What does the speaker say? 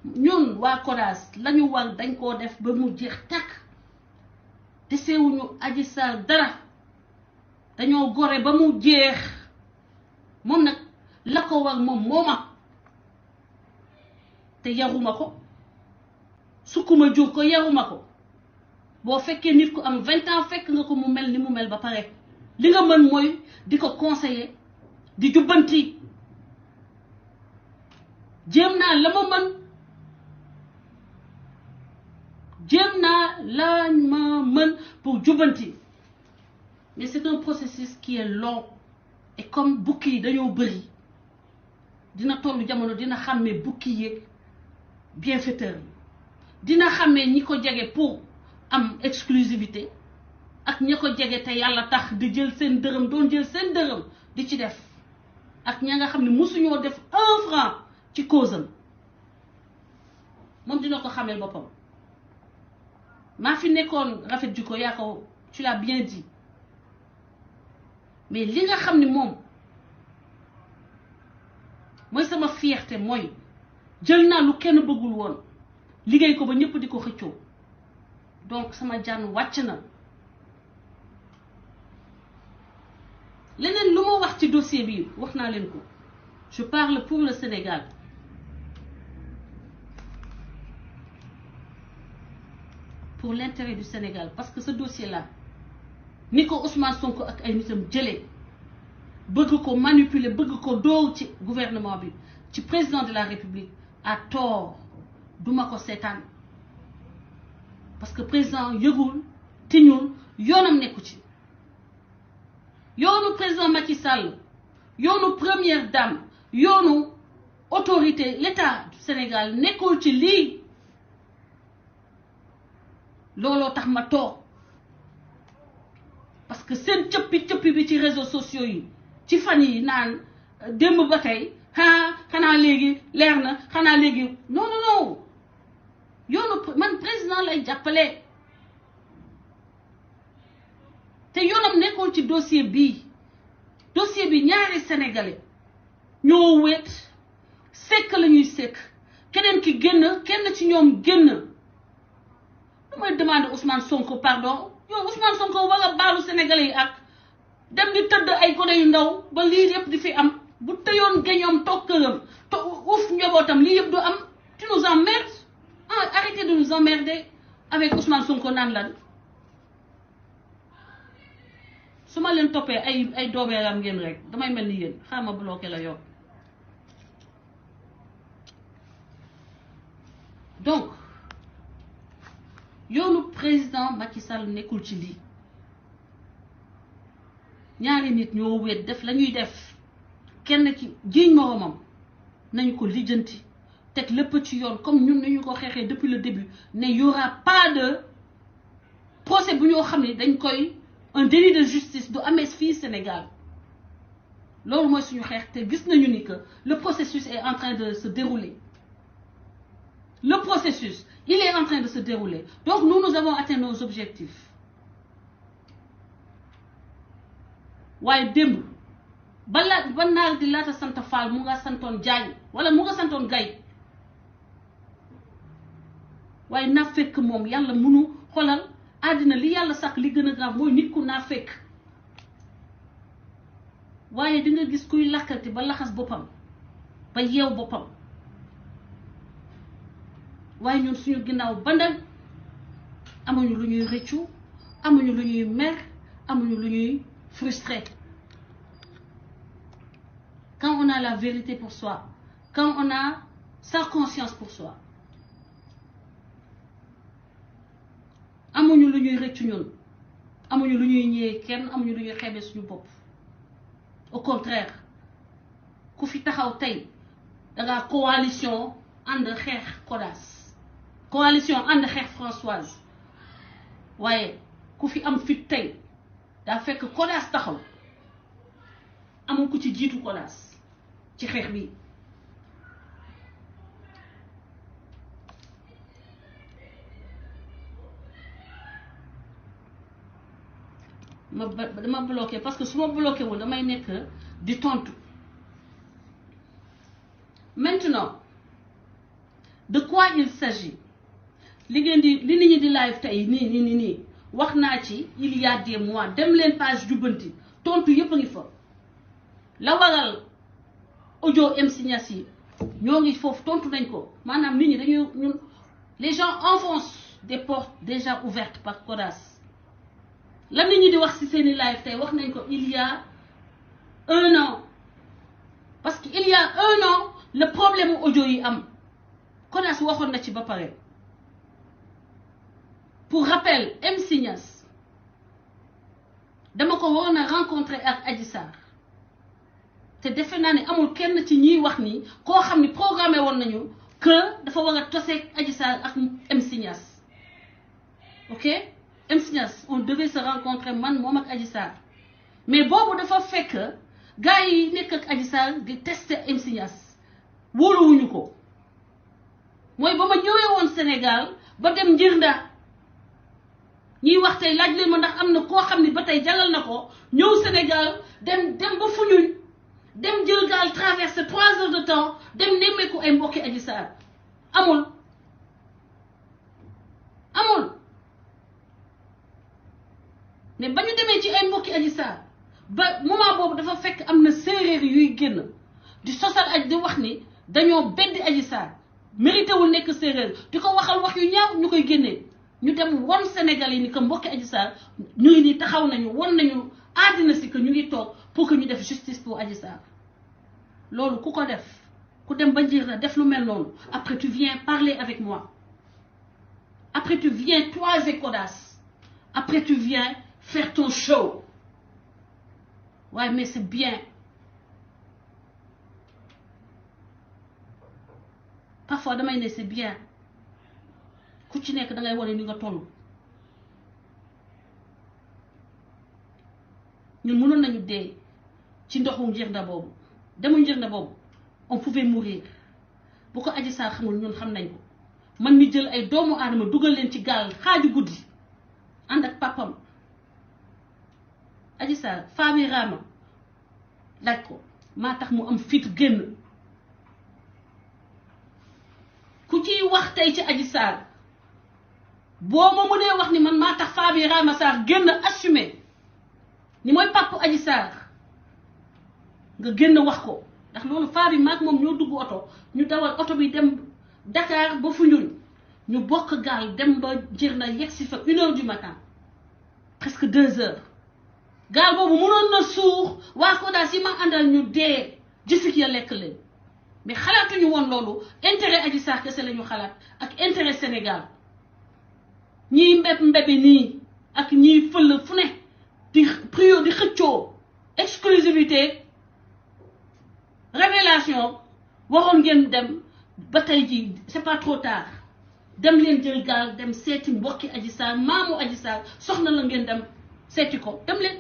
ñun waa CODAS lañu war dañ koo def ba mu jeex tàkk desewuñu Adji Sarr dara dañoo gore ba mu jeex moom nag la ko war moom mooma te yaruma ko sukkuma jur ko yaruma ko boo fekkee nit ku am 20 ans fekk nga ko mu mel ni mu mel ba pare li nga mën mooy di ko conseiller di jubbanti jéem naa la ma mën jéem naa la ma mën pour jubbanti mais c'est un processus qui est long et comme bukki yi dañoo bëri dina tollu jamono dina xàmmee bukki yeeg bienfaiteur yi dina xàmmee ñi ko jege pour am exclusivité ak ña ko jege te yàlla tax di jël seen dërëm doon jël seen dërëm di ci def ak ña nga xam ne mosuñoo def 1 franc ci cause am moom dina ko xamel boppam maa fi nekkoon rafet jikko yaa ko tu l'as bien dit mais li nga xam ne moom mooy sama fierté mooy jël naa lu kenn bëggul woon liggéey ko ba ñëpp di ko xëccoo donc sama jaan wàcc na leneen lu ma wax ci dossier bi wax naa leen ko je parle pour le Sénégal pour l'intérêt du Sénégal parce que ce dossier là ni ko Ousmane Sonko ak ay nitam jëlee bëgg ko manipuler bëgg ko dóor ci gouvernement bi ci président de la République à tort duma ko seetaan parce que président yëgul tiñul yoonam nekku ci yoonu président Macky Sall yoonu première dame yoonu autorité l'État du Sénégal nekkul ci lii looloo tax ma toog parce que seen cëppi bi ci réseaux sociaux yi ci fan yi naan démb ba tey xanaa léegi leer na xanaa léegi non non non yoonu man président lay jàppale te yoonam nekkul ci dossier bi ñaari sénégalais ñoo wéet sekk la ñuy sekk keneen ki génn kenn ci ñoom génn lu may demande Ousmane Sonko pardon yow Ousmane Sonko war a baalu sénégalais yi ak dem di tëdd ay gone yu ndaw ba lii yëpp di fi am bu tëyoon géñoom toog këram to uuf njabootam lii yëpp du am tu nous emmerdes arrêtez de nous emmerder avec Ousmane Sonko naan lan su ma leen toppee ay doomeeram ngeen rek damay mel ni yéen xaama bloqué la yow donc yoonu président Macky Sall nekkul ci lii ñaari nit ñoo wéet def la ñuy def kenn ci jiiñ moroomam nañu ko lijjanti teg lépp ci yoon comme ñun nañu ko xeexee depuis le début ne y aura pas de procès bu ñoo xam ne dañ koy un délit de justice du amee fii Sénégal loolu mooy suñu xeex te gis nañu ni que le processus est en train de se dérouler le processus il est en train de se dérouler donc nous avons atteint nos objectifs waaye démb ba naar di laata sant Fall mu nga santoon Diagne wala mu nga santoon Gaye waaye naa fekk moom yàlla munu xolal àddina li yàlla sàkk li gën a grave mooy nit ku naa fekk waaye di nga gis kuy lakkati ba laxas boppam ba yeew boppam waaye ñun suñu ginnaaw bandal amuñu lu ñuy rëccu amuñu lu ñuy mer amuñu lu ñuy frustré quand on a la vérité pour soi quand on a sa conscience pour soi amuñu lu ñuy rëccu ñun amuñu lu ñuy ñëwee kenn amuñu lu ñuy xeebe suñu bopp au contraire ku fi taxaw tey danga coalition ànd xeex CODAS coalition ànd xeex Françoise waaye ku fi am fit tey daa fekk CODAS taxaw amul ku ci jiitu CODAS ci xeex bi dama bloqué parce que su ma bloqué wul damay nekk di tontu maintenant de quoi il s'agit li ngeen di li nit ñi di live tey nii wax naa ci il y a des mois dem leen page jubbanti tontu yëpp a ngi fa la waral audio MC Niass yi ñoo ngi foofu tontu nañ ko maanaam nit ñi dañuy ñun les gens enfoncent des portes déjà ouvertes par Kodas la nit ñi di wax ci seeni live tey wax nañ ko il y a 1 an parce que il y a 1 an le problème audio yi am Kodas waxoon na ci ba pare pour rappel MC Niass dama ko waroon a rencontrer ak Adji Sarr te defe naa ne amul kenn ci ñiy wax ni koo xam ni programmé woon nañu que dafa war a toseeg Adji Sarr ak MC Niass ok MC Niass on devait se rencontrer man moom ak Adji Sarr mais boobu dafa fekk gars yi nekk ak Adji Sarr di tester MC Niass wóoluwuñu ko mooy ba ma ñëwee woon Sénégal ba dem Njirnda ñiy wax tey laaj leen ma ndax am na koo xam ni ba tey jàllal na ko ñëw Sénégal dem ba Foundiougne dem jël gaal traversé 3 heures de temps dem nemmeeku ay mbokki Adji Sarr amul mais ba ñu demee ci ay mbokki Adji Sarr ba moment boobu dafa fekk am na séeréer yuy génn di sosal aj di wax ni dañoo beddi Adji Sarr mérité wul nekk séeréer di ko waxal wax yu ñaaw ñu koy génnee ñu dem won Sénégal yi ni que mbokki Adji Sarr ñu ngi nii taxaw nañu won nañu àddina si que ñu ngi toog pour que ñu def justice pour Adji Sarr loolu ku ko def ku dem ba Njirnda def lu mel noonu après tu viens parler avec moi après tu viens toi et Kodas après tu viens faire ton show ouais mais c'est bien parfois damay ne c'est bien ku ci nekk da ngay wane ni nga toll ñun mënoon nañu dee ci ndoxu Njirnda boobu demul Njirnda boobu on pouvait mourir bu ko Adji Sarr xamul ñun xam nañ ko man mi jël ay doomu aadama dugal leen ci gaal xaaju guddi ànd ak papam Adji Sarr Fabi Rama laaj ko maa tax mu am fit génn ku ciy wax tey ci Adji Sarr boo ma mënee wax ni man maa tax Fabi Rama Sarr génn assumé ni mooy papu Adji Sarr nga génn wax ko ndax loolu Fabi maag moom ñoo dugg oto ñu dawal oto bi dem Dakar ba Foundiougne ñu bokk gaal dem ba Njirnda yegg si fa 1 heure du matin presque 2 heures gaal boobu mënoon na suux waa Kodas yi ma àndal ñu dee jëfik ya lekk leen mais xalaatuñu woon loolu intérêt Adji Sarr kese la ñu xalaat ak intérêt Sénégal ñiy mbebi nii ak ñiy fël fu ne di prio di xëccoo exclusivité révélation waroon ngeen dem ba tey ji c'est pas trop tard dem leen jël gaal dem seeti mbokki Adji Sarr maamu Adji Sarr soxna la ngeen dem seeti ko dem leen